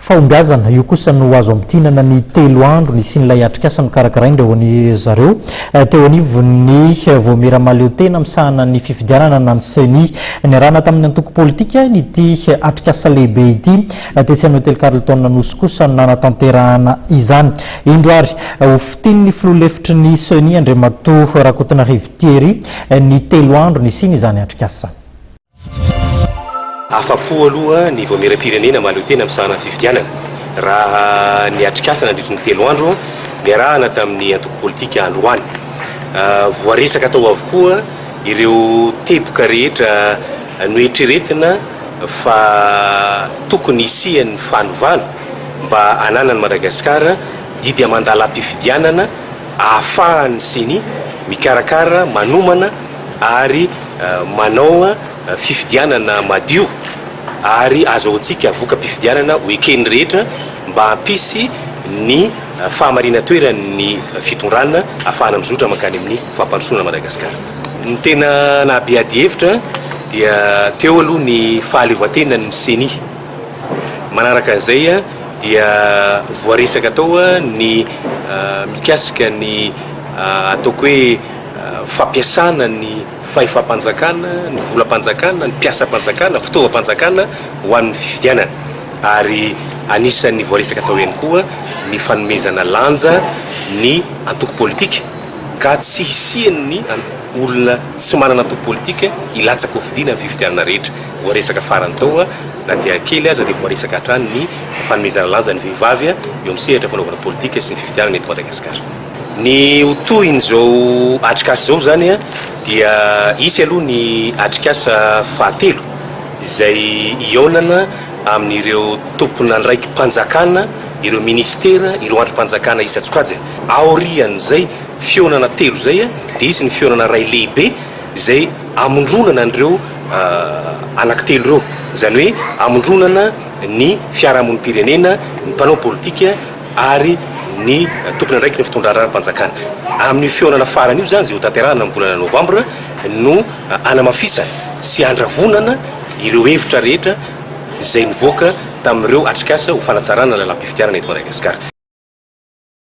Fahombiazana, io kosa no azo amintinana ny 3 andro nisian'ilay atrikasa nokarakarain-dreo ny zareo teo anivon'ny Vaomiera Mahaleotena misahana ny fifidianana na ny CENI. Niarahana tamin'ny antoko politika ity atrikasa lehibe ity. Tetsy amin'ny Hotely Carlton Anosy kosa no nanatanterahana izany. Indro ary ho fintin'ny filoha lefitry ny CENI Andriamatoa Rakotonarivo Thierry ny 3 andro nisiany izany atrikasa. Afa-po aloha ny Vaomieram-pirenena mahaleotena misahana ny fifidianana raha ny atrikasa nandritry ny 3 andro niarahana tamin'ny antoko politika androany. Voaresaka tao avokoa ireo teboka rehetra noeritreretina fa tokony hisian'ny fanovana mba hananan'i Madagasikara didy aman-dalam-pifidianana ahafahan'ny CENI mikarakara, manomana ary manao fifidianana madio ary azahoantsika voka-pifidianana ho eken'ny rehetra mba hampisy ny fahamarinan-toeran'ny fitondrana ahafahana mizotra mankany amin'ny fampandrosoana Madagasikara. Ny tena nahabe adihevitra dia teo aloha ny fahaleovantenan'ny CENI. Manaraka an'izay dia voaresaka tao ny mikasika ny ataoko hoe fampiasana ny fahefam-panjakana, ny volam-panjakana, ny mpiasam-panjakana, fitaovam-panjakana ho an'ny fifidianana. Ary anisan'ny voaresaka tao ihany koa ny fanomezana lanja ny antoko politika ka tsy hisian'ny olona tsy manana antoko politika hilatsaka hofidiana amin'ny fifidianana rehetra. Voaresaka farany tao na dia kely aza dia voaresaka hatrany ny fanomezana lanja ny vehivavy eo amin'ny sehatra fanaovana politika sy ny fifidianana eto Madagasikara. Ny ho tohin'izao atrikasa izao izany dia hisy aloha ny atrikasa fahatelo izay hihaonana amin'ireo tompon'andraiki-panjakana, ireo minisitera, ireo andrim-panjakana isan-tsokajiny. Aorian'izay fihaonana telo izay dia hisy ny fihaonana iray lehibe izay hamondronana an'ireo anankitelo ireo, izany hoe hamondronana ny fiarahamonim-pirenena, ny mpanao politika, ary ny tompon'andraikitry ny fitondran-draharaham-panjakana. Amin'io fihaonana farany io izany, izay hotanterahina amin'ny volana novambra, no hanamafisana sy handravonana ireo hevitra rehetra izay nivoaka tamin'ireo atrikasa ho fanatsarana ny lalàm-pifidianana eto Madagasikara.